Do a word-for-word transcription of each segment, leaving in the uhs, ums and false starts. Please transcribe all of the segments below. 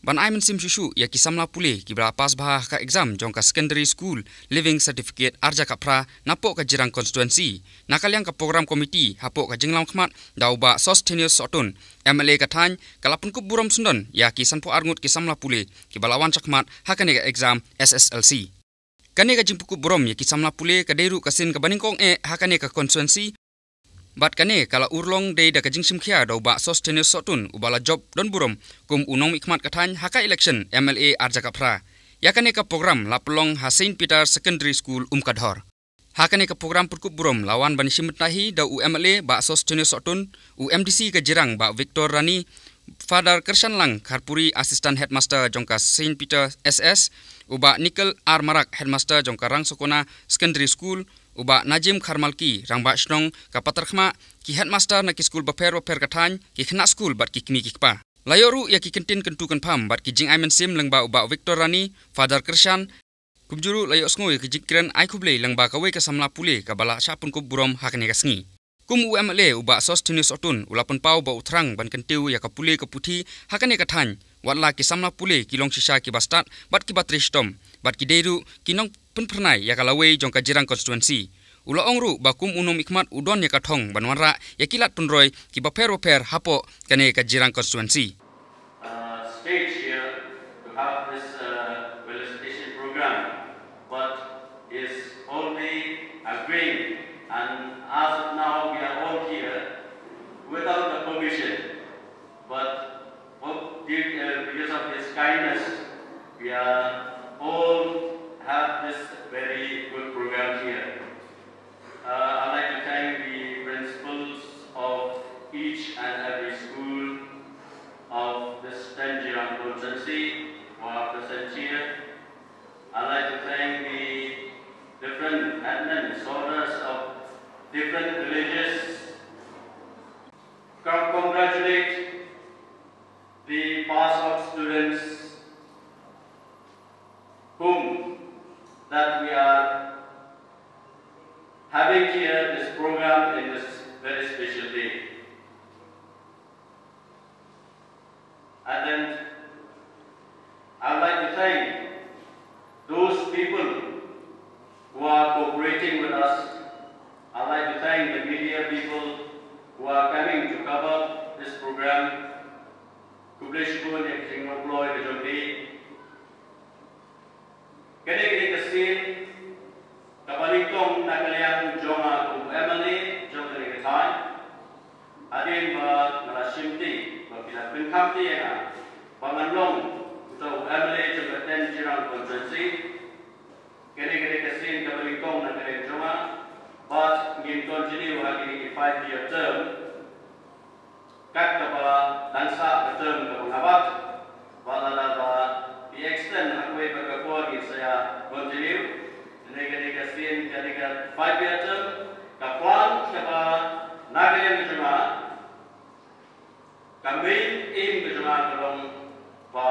ban ai mynsiem shuh shuh ïa ki samla pule kiba la pass bha ha ka exam jong ka Secondary School Leaving Certificate ar hajar khatphra napoh ka Jirang Constituency. Na ka liang ka program committee hapoh ka jinglam khmat da u Bah Sosthenes Sohtun, M L A ka thaiñ, ka la pynkup burom syndon ïa ki sanphew ar ngut ki samla pule kiba la wan shakhmat ha kane ka exam S S L C. Kane ka jingpynkup burom ïa ki samla pule ka dei ruh ka sien kaba nyngkong eh ha kane ka constituency. Bad kane ka la urlong dei da ka jingshim khia da u Bah Sosthenes Sohtun uba la jop don burom kum u nongmihkhmat ka thaiñ ha ka election M L A ar hajar khatphra. Ïa kane ka program la pynlong ha Saint Peter Secondary School Umkadhor. Ha kane ka program pynkup burom la wan ban ïashim bynta hi da u M L A Bah Sosthenes Sohtun, u M D C ka Jirang Bah Victor Rani, Father Kyrshanlang Kharpuri, Assistant Headmaster jong ka Saint Peter S S, u Bah Nikel R Marak, Headmaster jong ka Rangsakona Secondary School, u Bah Najim Kharmalki, Rangbah Shnong ka Patharkhmah, ki headmaster na ki skul bapher bapher ka thaiñ, ki khynnah skul bad ki kmie ki kpa. La ïoh ruh ïa ki kyntien kyntu kynpham bad ki jingai mynsiem lyngba u Bah Victor Rani, Father Kyrshan, kumjuh ruh la ïohsngew ïa ki jingkren ai khublei lyngba kawei ka samla pule kaba la shah pynkup burom ha kane ka sngi. Kum u M L A u Bah Sosthenes Sohtun u la pynpaw ba u thrang ban kyntiew ïa ka pule ka puthi ha kane ka thaiñ, wat la ki samla pule ki long shisha kiba stad bad kiba trei shitom, bad ki dei ruh ki nongpynphyrnai ïa ka lawei jong ka Jirang Constituency. U la ong ruh ba kum u nongmihkhmat u don ïa ka thong ban wanrah ïa ki lad pynroi kiba pher bapher hapoh kane ka Jirang Constituency. uh, stage here to have this uh, felicitation program, but is only agreeing, and as of now we are all here without the permission, but of- due, uh, because of His kindness, we are all have this very good program here. Uh, I'd like to thank the principals of each and every school of this ten Jirang constituency who are present here. I'd like to thank the different admin soldiers of different villages. Con- congratulate the pass out students whom that we are having here this program in this very special day. And then I'd like to thank those people who are cooperating with us. I'd like to thank the media people who are coming to cover this program. Khublei shibun ïa ka jingmyntoi ka jong phi. Kane ka dei ka sien kaba nyngkong na ka liang jong nga kum u M L A jong kane ka thaiñ. Hadien ba nga la shimti ba phi la pynkham ïa nga ba ngan long uta u M L A jong ka ten Jirang constituency. Kane ka dei ka sien kaba nyngkong na ka liang jong nga. Bad ngin continue ha kine ki five year term. Kat kaba dang sah ka term kaba nga bat, ba lada ba ki extend ha kawei pat ka por ngin sa ïa continue. Kane ka dei ka sien, kane ka five year term, ka plan kaba na ka liang ka jong nga, ka main aim ka jong nga ka long ba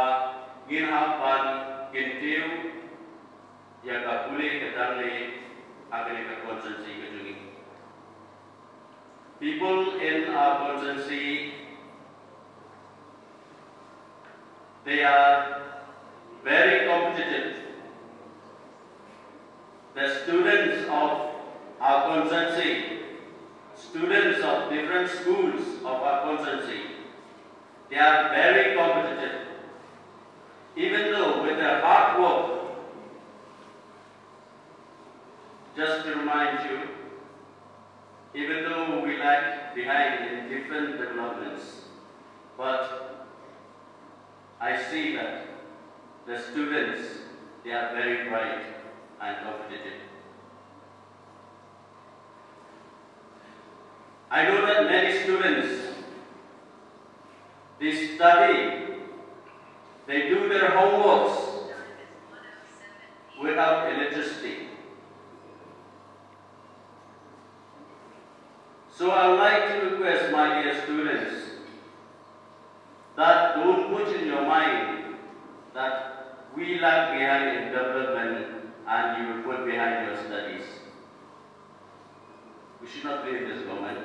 ngin hap ban kyntiew ïa ka pule ka dangleh ha kane ka constituency ka jong ngi. People in our constituency, they are very competitive. The students of our constituency, students of different schools of our constituency, they are very competitive. Even though with their hard work, just to remind you, even though we lag behind in different developments, but I see that the students, they are very bright and competitive. I know that many students, they study, they do their homeworks without electricity. So I would like to request my dear students that don't put in your mind that we lag behind in development and you will put behind your studies. We should not blame this government.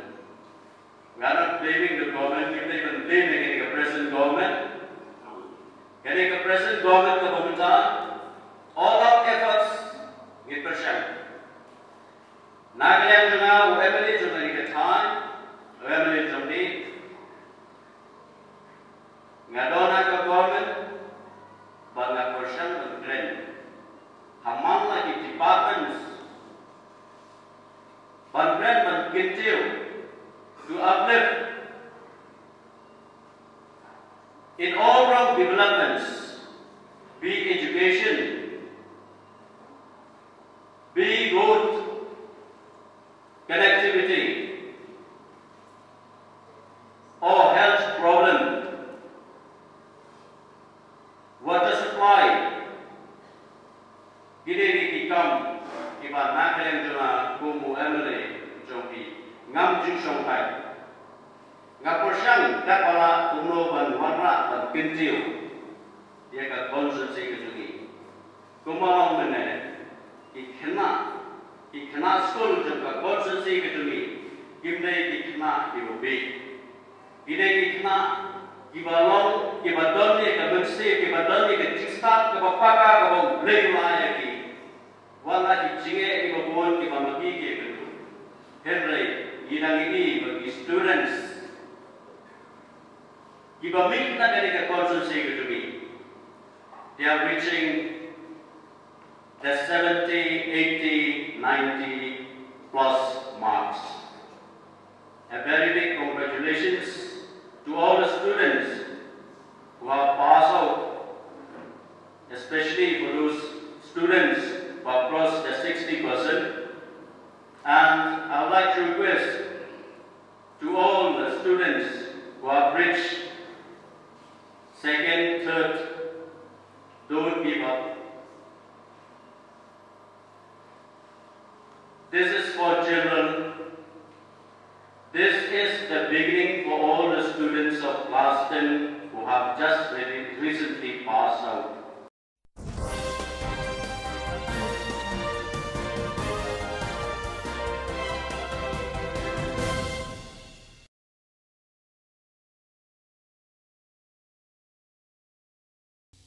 We are not blaming the government, we even blame the present government. Can Ka present government kaba mynta, all out efforts ngin pyrshang. Na ka liang jong nga u M L A jong kane ka thaiñ, u M L A jong ngi, nga don ha ka government ba nga pyrshang ban kren ha man la ki departments, ban kren ban kyntiew, to uplift in all round developments, be education, be road connectivity, or health problem, water supply. Kine ki kam kiba na ka liang jong nga kum u M L A jong phi ngam ju shongkai. Nga pyrshang katba lah kumno ban wanrah ban kyntiew ïa ka constituency ka jong ngi. Kumba long mynne, ki khynnah, ki khynnah skul jong ka constituency ka jong ngi kim dei ki khynnah kiba bieit. Ki dei ki khynnah kiba long, kiba don ïa ka mynsiem, kiba don ïa ka jingstad kaba paka kaba U Blei u ai ïa ki. Wat la ki jingeh kiba bun kiba ma ki ki ïakynduh, hynrei ngi dang ïohi ba ki students kiba mih na kane ka constituency ka jong ngi, they are reaching the seventy, eighty, ninety plus marks. A very big congratulations to all the students who have passed out, especially for those students who have crossed the sixty percent. And I would like to request to all the students who have reached second, third, don't give up. This is for children. This is the beginning for all the students of class ten who have just very recently passed out.